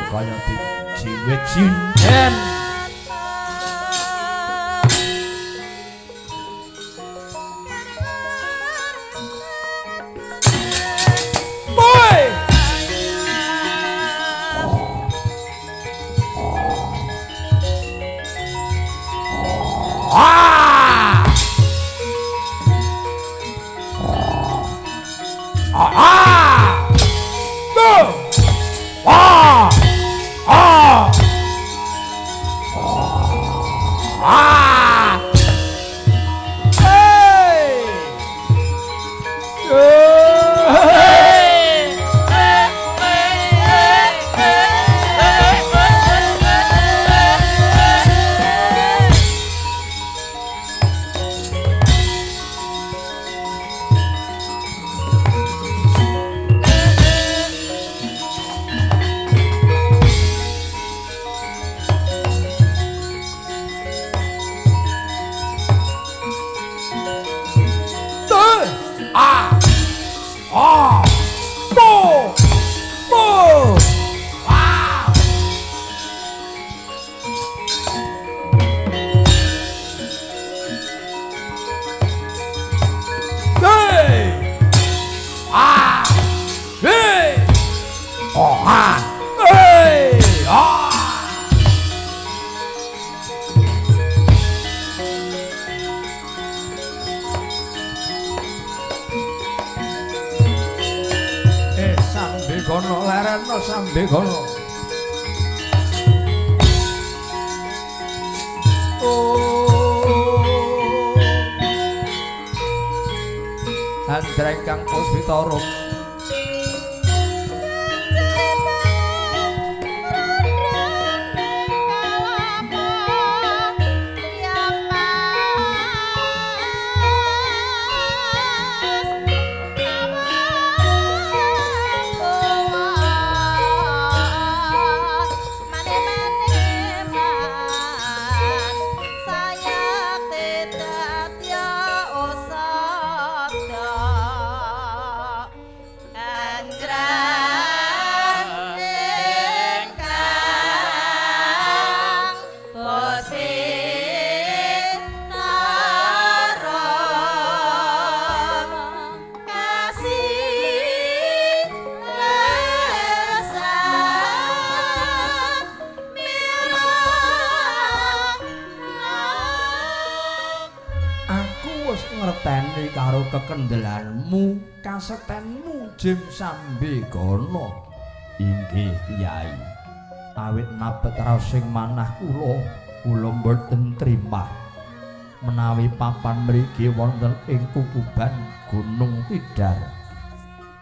Kaya dijiwit sinden. Boy! Ah! Ah! Ah! Go! Ah! Ah! Ah! Hey! Hey! Ah! Ah! Bo! Bo! Ah! Hey! Ah! Hey! Oh, ah! Hey! Ah! Sambe kono lereno sambe kono. Oh. Andreng kang puspita rum. Ngerteni karo kekendelanmu, kasetenmu Jim Sambigana. Inggih Kyai. Awit nabet raos sing manah kula, kula mboten trimah. Menawi papan mriki wonten ing kukuban Gunung Tidar.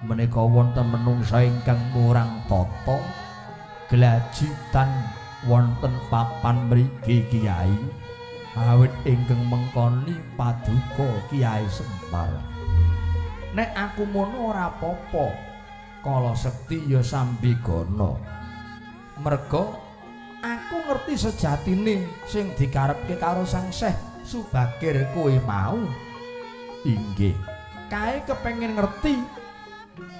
Menika wonten menungsa ingkang murang tata glajitan wonten papan mriki Kyai. Awit ingkang mengkoni paduka Kyai Semar. Nek aku mono ora apa-apa, kala sekti ya Sambigana. Merga aku ngerti sejatine sing dikarepke karo Sang Syekh Subakir kuwi mau. Inggih, kae kepengin ngerti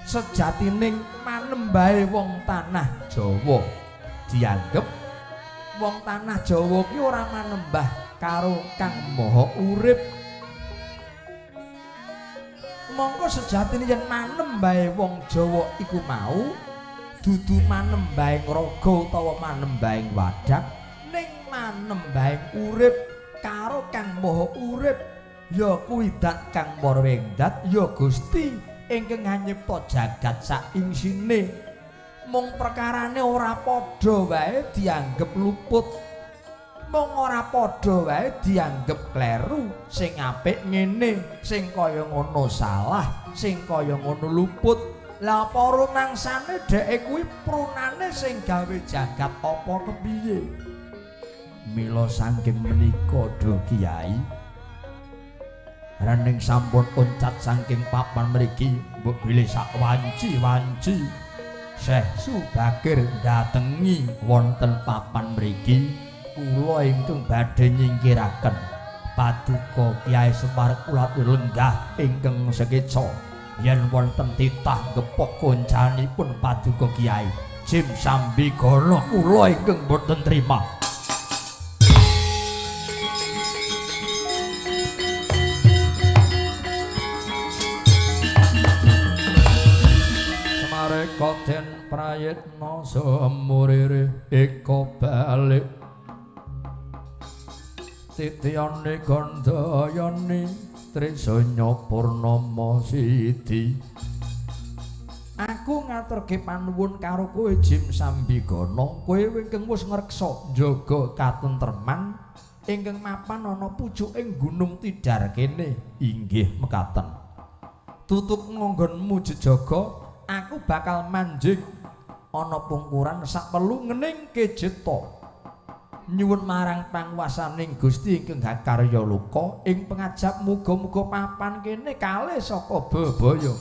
sejatining manembahe wong tanah Jawa. Dianggep wong tanah Jawa ki ora manembah karo Kang Maha Urip. Mongko sejatine yen manembahe wong Jawa iku mau dudu manembahing raga utawa manembahing wadak, ning manembahing urip karo Kang Maha Urip, ya kuwi dat Kang Marwengdat, ya Gusti ingkang nyipta jagat saingsine. Mung perkarane ora padha wae dianggep luput. Mung ora padha wae dianggep kleru, sing apik ngene, sing kaya ngono salah, sing kaya ngono luput. Lah apa rumangsane dheke kuwi prunane sing gawe jagat apa kepiye? Mila saking menika do Kyai, rening sampun uncat saking papan mriki, mbok bilih sak wanci-wanci Syekh Subakir ndatengi wonten papan mriki. Kula ingkang badhe nyingkiraken paduka Kyai Semar kula lenggah ingkang sekeca yen wonten titah gepok koncanipun paduka Kyai Jim Sambigana kula ingkang boten trima. Semareka den prayitna semurire eka balik titiyane gandayani Trisanya Purnama Sidi. Aku ngaturke panuwun karo kowe Jim Sambigana, kowe ingkang wis ngreksa njaga katentreman ingkang mapan ana pucuking Gunung Tidar kene. Inggih mekaten. Tutuk nganggonmu jejaga, aku bakal manjing ana pungkuran sakperlu ngening kejeta. Nyuwun marang panguwasaning Gusti ingkang hakarya loka ing pengajap muga-muga papan kene kalih saka bebaya.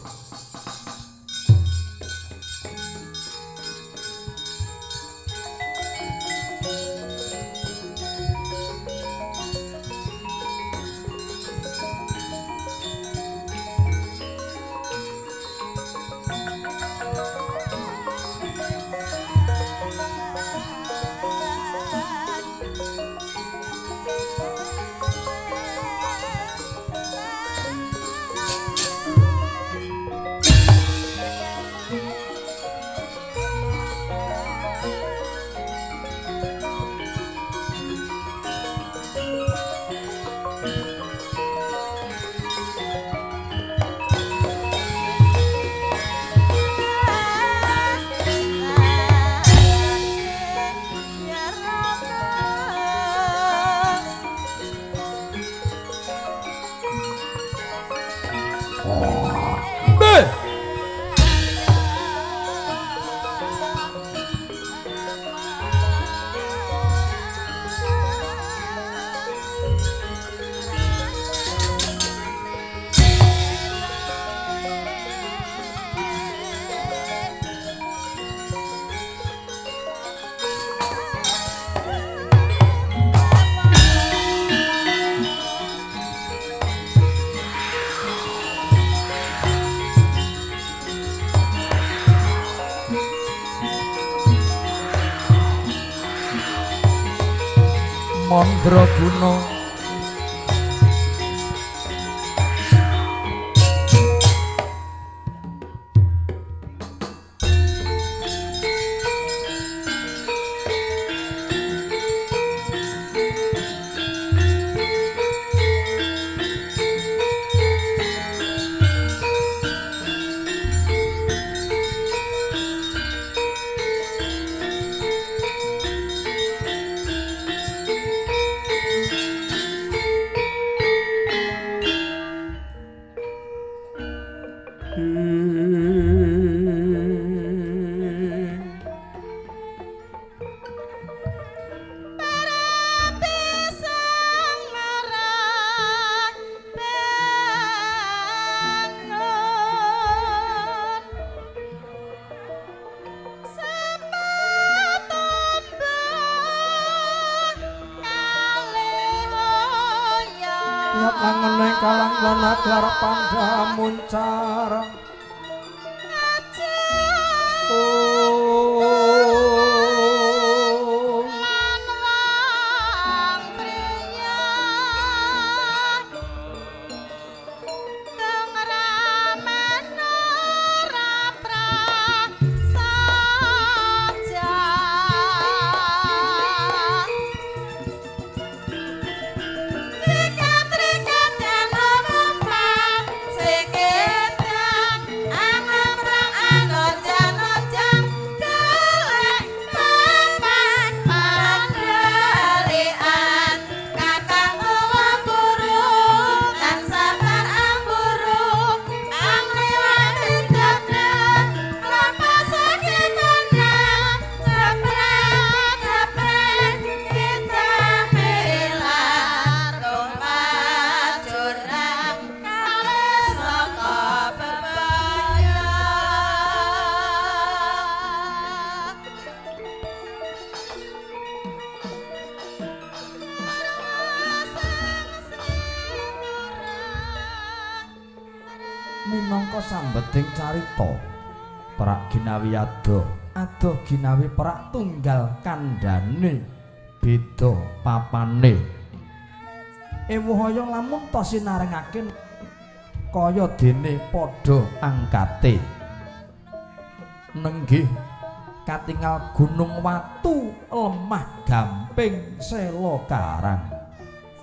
Mandraguna minangka sambeting carita Praginawi adoh Adoh ginawi perak tunggal kandhane beda papane. Ewuh aya lamun ta sinarengake kaya dene padha angkate. Nenggih katingal gunung watu lemah gamping sela karang.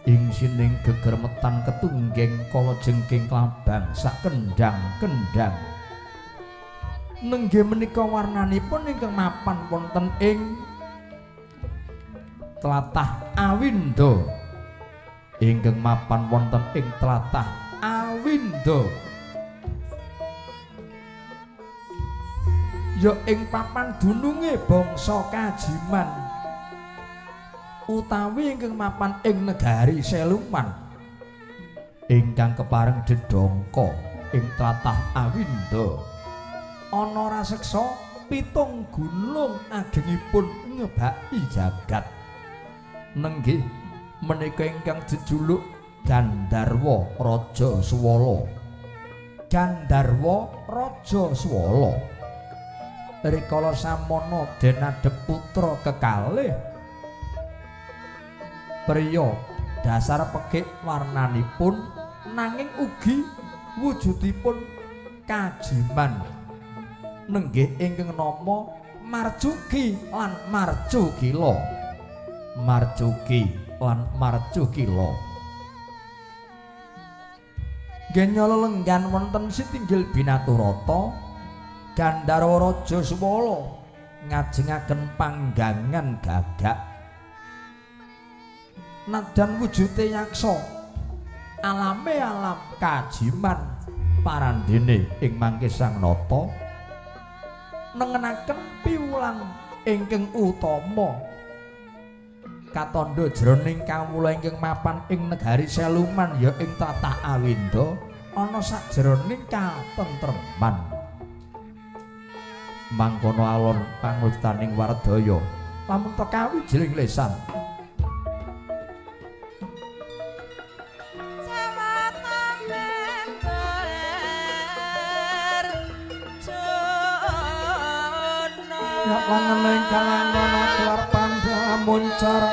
Ing sining gegermetan ketunggeng kala jengking klabang sak kendhang-kendhang. Nenggih menika warnanipun ingkang mapan wonten ing tlatah Awinda. Ingkang mapan wonten ing tlatah Awinda. Ya ing papan dununge bangsa Kajiman utawi ingkang mapan ing negari Seluman ingkang kepareng dedongko ing tlatah Awinda. Ana raseksa pitung gunung agengipun ngebaki jagat. Nenggih menika ingkang jejuluk Gandharwa Raja Suwala. Gandharwa Raja Suwala. Rikala samono den adhep putra kekalih priya dasar pekik warnanipun nanging ugi wujudipun kajiman. Nenggih ingkang nama Marcuki lan Marcukila. Marcuki lan Marcukila. Genya lelenggan wonten sitinggil Binaturata Gandharwa Raja Suwala ngajengaken panggangan gagak. Nadyan wujude yaksa alame alam kajiman parandene ing mangke sang nata nengenaken piwulang ingkang utama katandha jroning kawula ingkang mapan ing negari Seluman ya ing tlatah Awinda ana sajroning katentreman. Mangkono alon pangustaning wardaya lamun tekawi jeling lesan. Langening kalangan kelar panda muncar.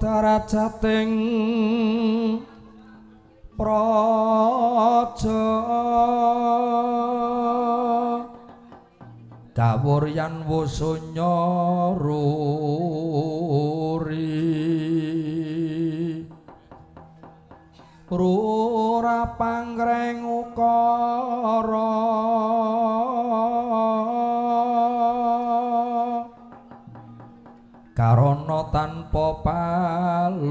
Darajating praja kawuryan wusunya ruri rura panggreng ukara karana tanpa palupi.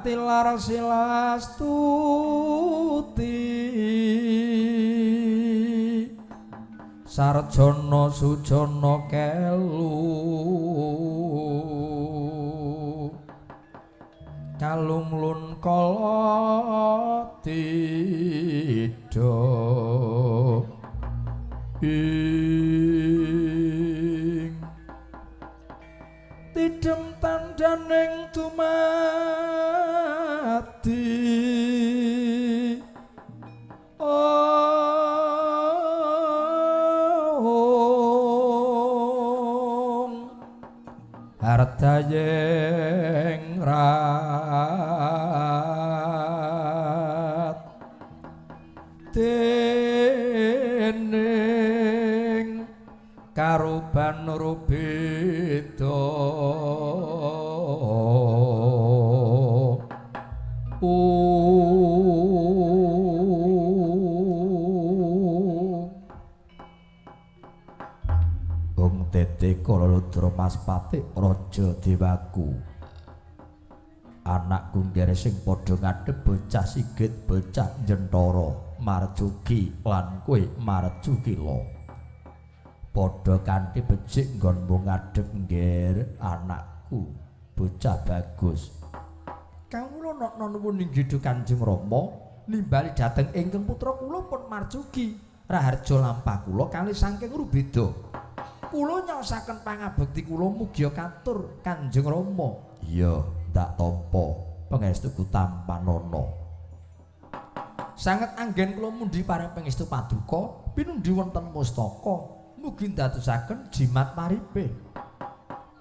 Tilar Silastuti sarjana sujana kelu kalung lun kala tidha ing tidhem tandhaning dumadi ong hardayeng rat dening karuban rubeda Ung tete kala ludra Maspati raja dewaku anakku nggere sing padha ngadhep bocah sigit bocah njentara marjuki lan kowe marjukila padha kanthi becik nggonmu ngadhep ngger anakku bocah bagus. Kawula nokno nuwun inggih Kanjeng Rama nimbali dhateng ingkang putra kula pun marjuki raharja lampah kula kalih saking rubeda. Kula nyaosaken pangabekti kula mugia katur Kanjeng Rama. Iya, ndak tampa pangestuku tampanana. Sanget anggen kula mundhi paring pangestu paduka pinundi wonten mustaka mugi ndadosaken jimat paripe.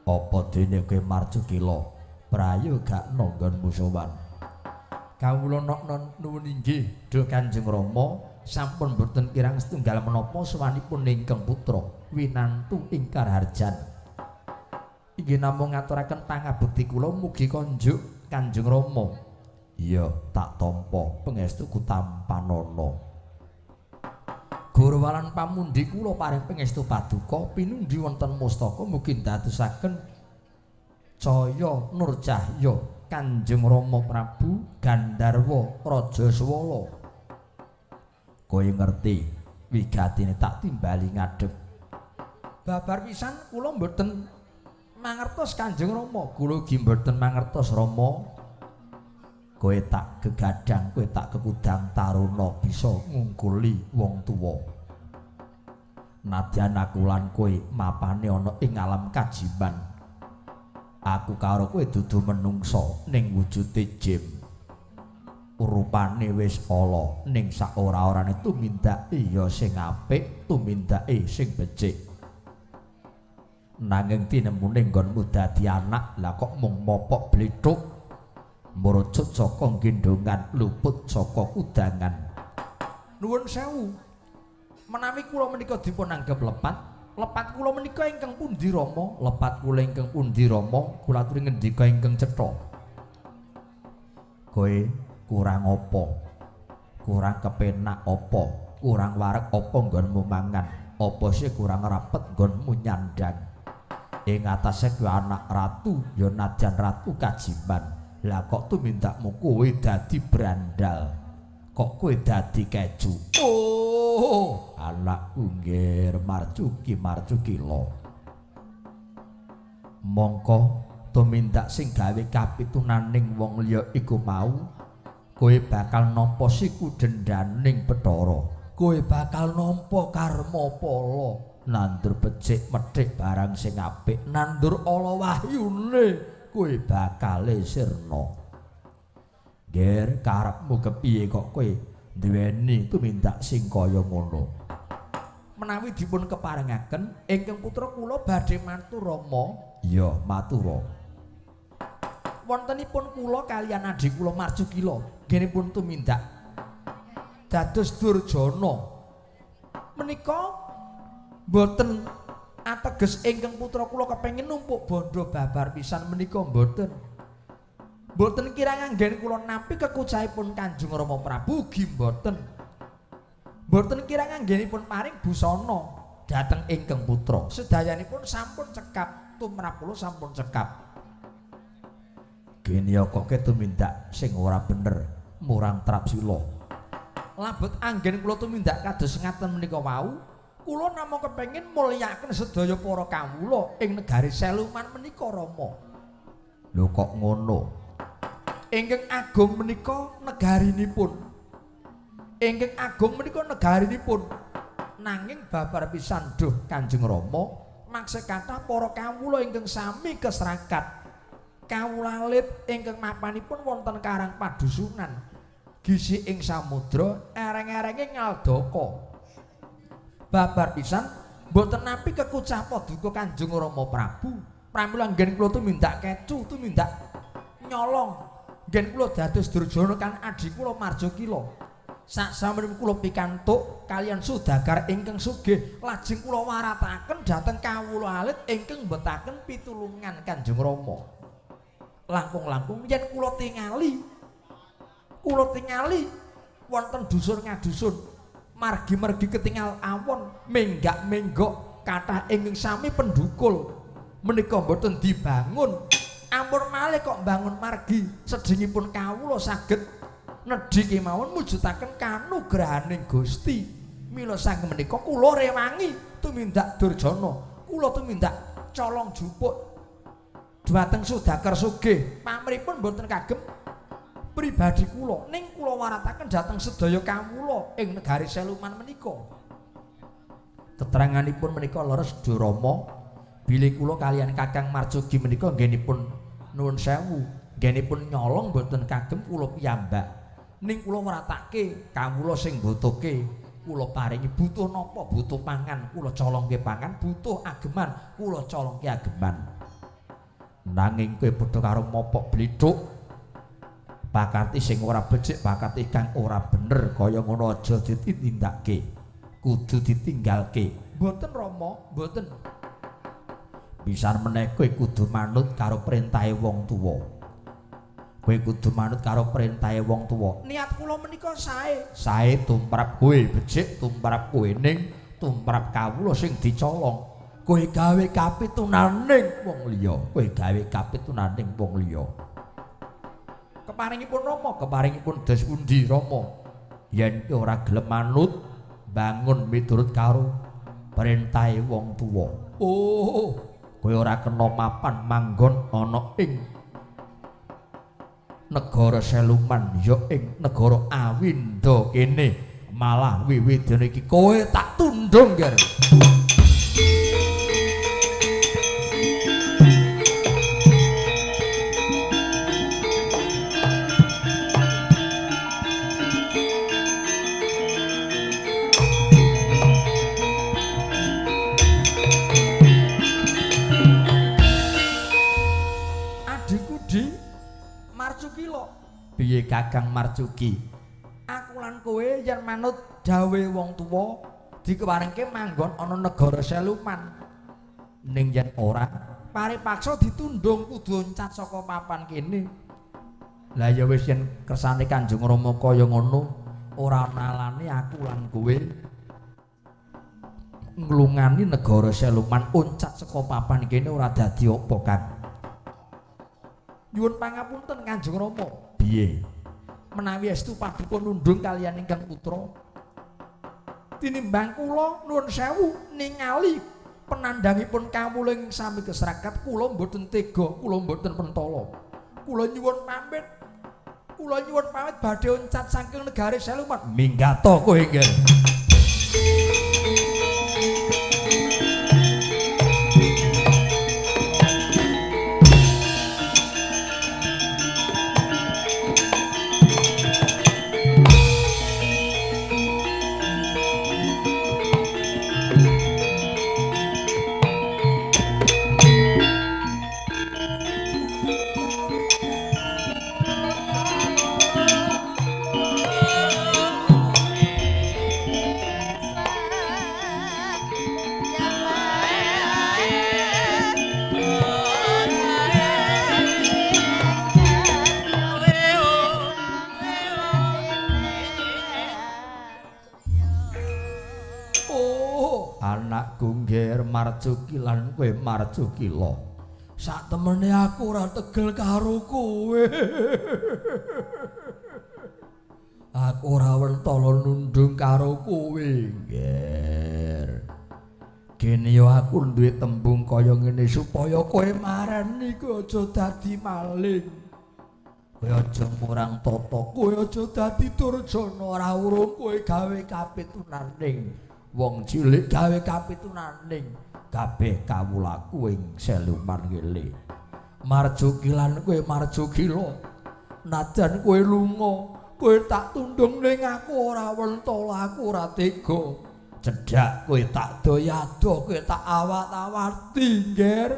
Apa dene kowe marjukila prayogakna nggonmu sowan? Kawula nokno nuwun inggih duh Kanjeng Rama sampun boten kirang setunggal menapa sowanipun ingkang putra winantu ing Karaharjan. Inggih namung ngaturaken pangabekti kula mugi konjuk Kanjeng Rama. Iya, tak tampa pangestuku tampanana. Gurwalan pamundi kula paring pangestu paduka pinundi wonten mustaka mugi ndadosaken caya nur cahya Kanjeng Rama Prabu Gandharwa Raja Swala. Kowe ngerti wigatine tak timbali ngadhep. Babar pisan kula mboten mangertos Kanjeng Rama, kula ugi mboten mangertos Rama. Kowe tak gegadang, kowe tak kekudang taruna bisa ngungkuli wong tuwa. Nadyan aku lan kowe mapane ana ing alam kajiman. Aku karo kowe dudu menungsa ning wujude jim. Rupane wis ala ning sak ora-orane tumindake ya sing apik, tumindake sing becik. Nanging tinemune nggonmu dadi anak, lah kok mung mopok blithuk. Mrucut saka gendongan, luput saka kudangan. Nuwun sewu. Menawi kula menika dipun anggep lepat, lepat kula menika ingkang pundi Rama? Lepat kula ingkang pundi Rama? Kula aturi ngendika ingkang cetha. Kowe kurang apa? Kurang kepenak apa? Kurang wareg apa nggonmu mangan? Apa sih kurang rapet nggonmu nyandang? Ing atase kowe anak ratu, ya nadyan ratu kajiman. Lah kok tumindakmu kowe dadi brandal, kok kowe dadi keju? Oh, anakku nggir marjuki marjukila. Mongko tumindak sing gawe kapitunaning wong liya iku mau, kowe bakal nampa siku dendhaning Bathara. Kowe bakal nampa karma pala, nandur becik methik barang sing apik, nandur ala wahyune. Kowe bakale sirna. Ger, karepmu kepiye kok kowe duweni tumindak sing kaya ngono? Menawi dipun keparengaken ingkang putra kula badhe matur Rama. Iya, matura. Wontenipun kula kaliyan adhi kula Marjukila nggihipun tumindak dados durjana. Menika mboten ateges ingkang putra kula kepengin numpuk bondo babar pisan menika mboten. Mboten kirang anggen kula nampi kekucahipun Kanjeng Rama Prabu ugi mboten. Mboten kirang anggenipun paring busana dhateng ingkang putra. Sedayanipun sampun cekap, tumrap kula sampun cekap. Gene kok tumindak sing ora bener murang Trapsila. Labet anggen kula tumindak kados ngaten menika wau, kula namung kepengin mulyakaken sedaya para kawula ing negari Seluman menika Rama. Lho kok ngono? Ingkang agung menika negarinipun. Ingkang agung menika negarinipun. Nanging babar pisan duh Kanjeng Rama, makse kathah para kawula ingkang sami kesrakat. Kawula alit ingkang mapanipun wonten Karang Padusunan, gisi ing samudra ereng-erenge ngaldaka. Babar pisan mboten nampi kekucah paduka Kanjeng Rama Prabu. Pramila nggen kula tumindak kecu, tumindak nyolong. Nggen kula dados durjana kan adhi kula Marjokila. Sak sampun kula pikantuk kaliyan saudagar ingkang sugih, lajeng kula warataken dhateng kawula alit ingkang mbetaken pitulungan Kanjeng Rama. Langkung-langkung yen kula tingali wonten dusun ngadusun margi-margi ketingal awon menggak-menggok kathah ingkang sami pendukul menika mboten dibangun. Ampun malih kok bangun margi sedengipun kawula saged nedhi kemawon mujudaken kanugrahaning Gusti. Mila saking menika kula rewangi tumindak durjana, kula tumindak colong jupuk dhumateng saudagar sugih. Pamripun mboten kagem pribadi kula, ning kula warataken dhateng sedaya kawula ing negari Seluman menika. Keteranganipun menika leres Rama, bilih kula kaliyan Kakang Marjuki menika nggenipun nuwun sewu, nggenipun nyolong mboten kagem kula piyambak. Ning kula waratake kawula sing mbutuhke, kula paringi butuh napa, butuh pangan kula colongke pangan, butuh ageman kula colongke ageman. Nanging kowe padha karo mopok blithuk, pakarti sing ora becik, pakarti kang ora bener kaya ngono aja ditindakake, kudu ditinggalke. Mboten Rama, mboten. Pisan meneh kowe kudu manut karo perintahe wong tuwa. Kowe kudu manut karo perintahe wong tuwa. Niat kula menika sae. Sae tumrap kowe becik, tumrap kowe ning tumrap kawula sing dicolong. Kowe gawe kapitunaning wong liya, kowe gawe kapitunaning wong liya. Keparingipun Rama, keparingipun dos pundi Rama? Yen ora gelem manut, bangun miturut karo perintahe wong tuwa. Oh, kowe ora kena mapan manggon ana ing negara Seluman, ya ing negara Awinda kene. Malah wiwidene iki kowe tak tundung, Ger. Piye Kakang Marjuki? Aku lan kowe yen manut dawuhe wong tuwa dikewarengke manggon ana negara Seluman. Ning yen ora, paripaksa ditundung kudu oncat saka papan kene. Lah ya wis yen kersane Kanjeng Rama kaya ngono, ora nalane aku lan kowe nglungani negara Seluman oncat saka papan kene ora dadi apa, Kang. Nyuwun pangapunten Kanjeng Rama. Piye? Menawi estu paduka nundung kaliyan ingkang putra, tinimbang kula nuwun sewu ningali penandhangipun kawula ing sami kesrakat, kula mboten tega, kula mboten pentala. Kula nyuwun pamit. Kula nyuwun pamit badhe oncat saking negari Seluman. Minggato kowe, Nger. Anakku Ngger Marjuki lan kowe Marjukila, Sak temene aku ora tegel karo kowe. Aku ora wentala nundung karo kowe, Nger. Kene yo aku duwe tembung kaya ngene supaya kowe marani kowe aja dadi maling. Kowe aja murang tata, kowe aja dadi durjana, ora urung kowe gawe kapitunaning wong cilik, gawe kapitunaning kabeh kawulaku ing Seluman ngene. Marjuki lan kowe Marjukila, najan kowe lunga, kowe tak tundung ning aku ora wentala, aku ora tega. Cedhak kowe tak doyado, kowe tak awat-awati, Nger.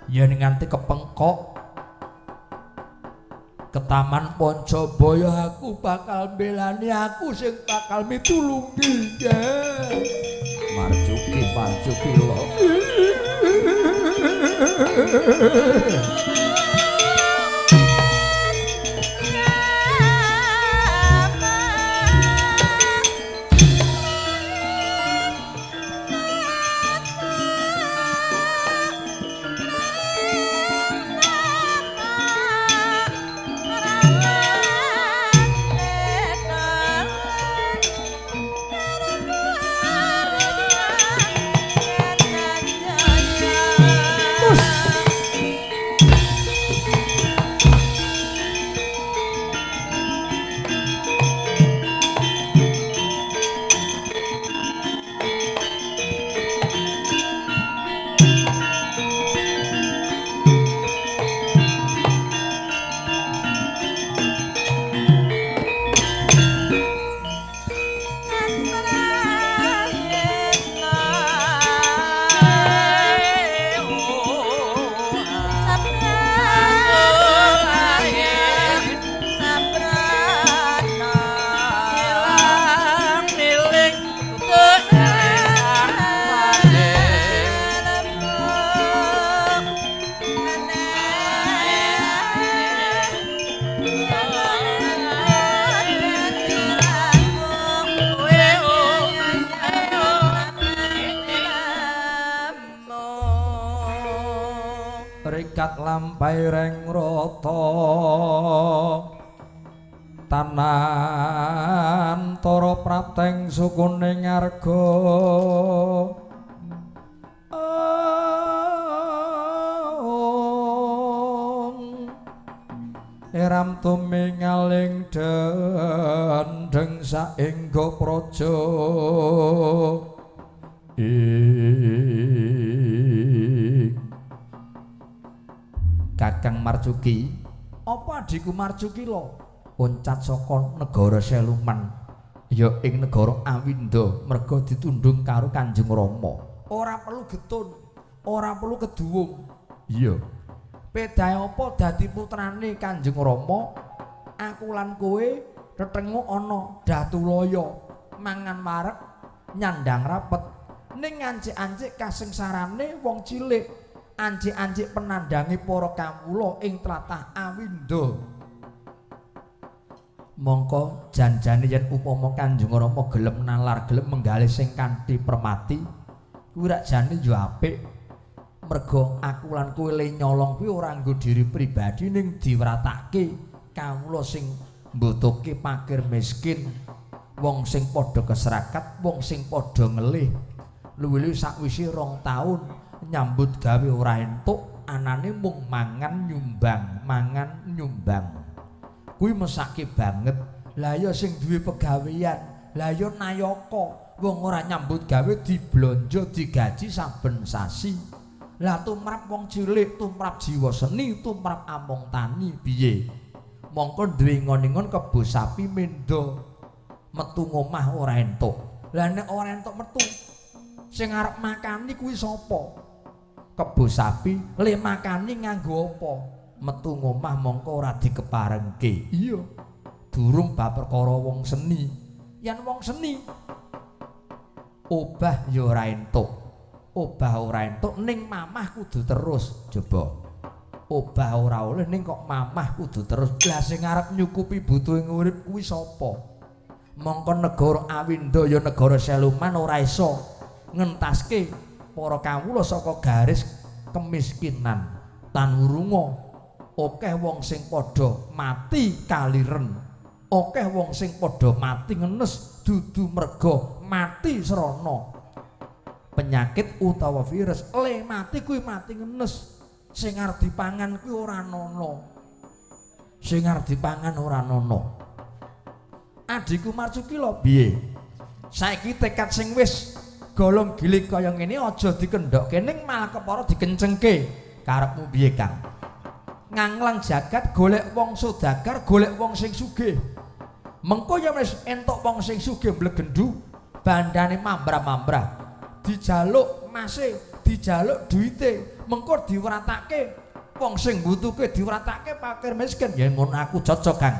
Yen nganti kepengkok ke Taman Pancabaya aku bakal mbelani, aku sing bakal mitulungi, Nger. Marjuki, Marjukila. Rikat lampai reng rata tanantara prapteng sukune ngarga eram tumingaling dendeng saengga praja Kakang Marjuki, apa adhiku Marjukila loncat saka negara Seluman ya ing negara Awinda merga ditundung karo Kanjeng Rama. Ora perlu getun, ora perlu keduwung. Iya. Pedahe apa dadi putrane Kanjeng Rama? Aku lan kowe tetenguk ana Datulaya, mangan wareg, nyandang rapet, ning ancik-ancik kasengsarane wong cilik, ancik-ancik penandange para kawula ing tlatah Awinda. Mongko janjane yen upama Kanjeng Rama gelem nalar, gelem menggalih sing kanthi permati, kuwi rak jane yo apik. Merga aku lan kowe le nyolong kuwi ora nggo diri pribadi ning diwratake kawula sing mbutuhke pakir miskin, wong sing padha keserakat, wong sing padha ngelih. Luwih-luwih sakwise 2 taun nyambut gawe ora entuk, anane mung mangan nyumbang, mangan nyumbang. Kuwi mesake banget. Lah ya sing duwe pegawean, lah ya nayaka, wong ora nyambut gawe diblonjo digaji saben sasi. Lah tumrap wong cilik, tumrap jiwa seni, tumrap among tani piye? Mongko duwe ngon-ngon kebo sapi mendo metu ngomah ora entuk. Lah nek ora entuk metu, sing arep makani kuwi sapa? Kebo sapi le makani nganggo apa? Metu ngomah mongko ora dikeparengke. Iya. Durung bab perkara wong seni. Yen wong seni obah ya ora entuk. Obah ora entuk ning mamah kudu terus. Coba. Obah ora oleh ning kok mamah kudu terus. Lah sing arep nyukupi butuhe urip kuwi sapa? Mongko negara Awinda ya negara Seluman ora iso ngentaske para kawula saka garis kemiskinan. Tan wurunga akeh wong sing padha mati kaliren, akeh wong sing padha mati ngenes dudu merga mati srana penyakit utawa virus. Le mati kuwi mati ngenes, sing arep dipangan kuwi ora ana, sing arep dipangan ora ana. Adhiku Marjuki lho piye? Saiki tekad sing wis golong gilig kaya ngene aja dikendokke ning malah kepara dikencengke. Karepmu piye, Kang? Nganglang jagat golek wong sodagar, golek wong sing sugih. Mengko ya wis entuk wong sing sugih mblegendu, bandane mambrah-mambrah. Dijaluk mase, dijaluk duite, mengko diwratake. Wong sing mbutuhke diwratake fakir miskin. Ya ngono aku cocok, Kang.